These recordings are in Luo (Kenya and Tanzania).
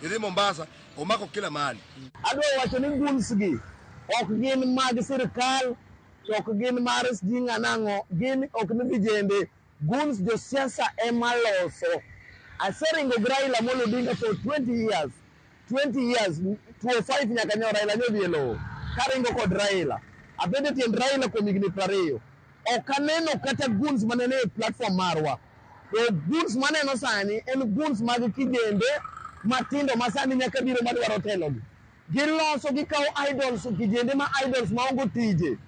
Idhi Mombasa, omako kila mahali. Adwa wacho ni goons gi ok gin mag sirkal to ok gin mar sijui ng'anang'o, gin ok ni vijende. Goons josiasa ema loso. Aseringo gi Raila Amolo Odinga for 20 years. 20 years, 2005 nyaka nyo Raila nyo dhi e lowo. Karingo kod Raila. Abedo e tiend Raila kuom higni 20. Ok aneno kata goons manene e platform marwa. To goons maneno sani en goons mag kijende matindo ma sani nyaka biro madwaro telogi. Giloso gikawo idols kijende ma idols maonge tije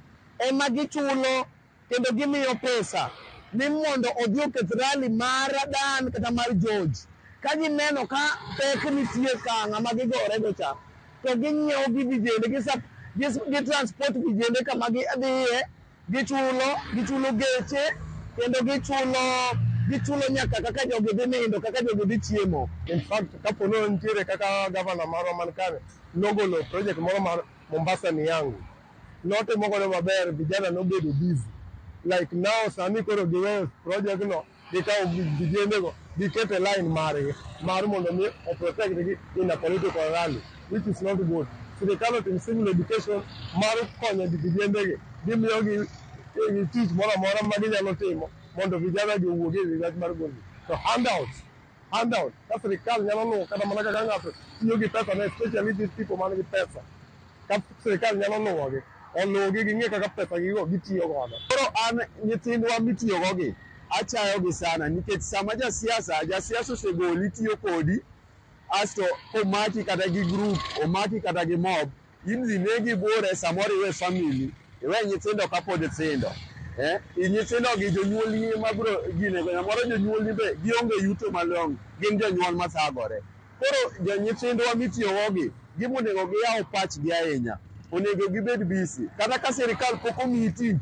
ema gichulo kendo gimiyo pesa ni mondo odhi oketh rally mar Dan kata mar George. Ka gineno ka pek nitie ka ng'ama gigorego cha to ginyiewo gi vijende gi transport vijende kama gidhiye gichulo geche kendo gichulo nyaka kaka jogi dhi nindo kaka jogi dhi chiemo. In fact, kapo ni nitiere kaka gavana marwa man kare nogolo project moro mar Mombasa ni yangu, notimo godo maber, vijana nobedo busy. Like now sani koro giweyo project no, gikawo vijende go giketo e line margi mar mondo mi o protect gi in a political rally, which is not good. Sirikal otim civil education mar konyo vijende gi, gimiyogi tich moro amora ma ginyalo timo mondo vijana gi owuog e wach mar gondi. To handout ka sirikal nyalo luwo kata mana kaka ng'ato tiyo gi pesa ne, especially these people man gi pesa, ka sirikal nyalo luwogi, oluwgi ging'e kaka pesa gigo gitiyo godo. Koro an nyithindwa mitiyogo gi achayogi sana nikech sama jasiasa osegoli tiyo kodi asto komaki kata gi group, omaki kata gi mob, in dhi negi bure samoro iwe family, iwe nyithindo kapod tindo. Nyithindo gi jonyuolni ema biro gine, samoro jonyuolni be gionge yuto malong'o, gin jonyuol mathagore. Koro nyithindwa mitiyogo gi, gima onego giyaw pachgi ahinya, onego gibed busy. Kata ka sirikal pok omiyi tich,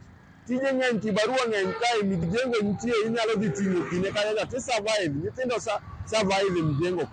tije ng'eny, kibarua ng'eny kae, mijengo nitie, inyalo dhi ting'o kine kanyo cha ti survive, nyithindo survive e mjengo ka.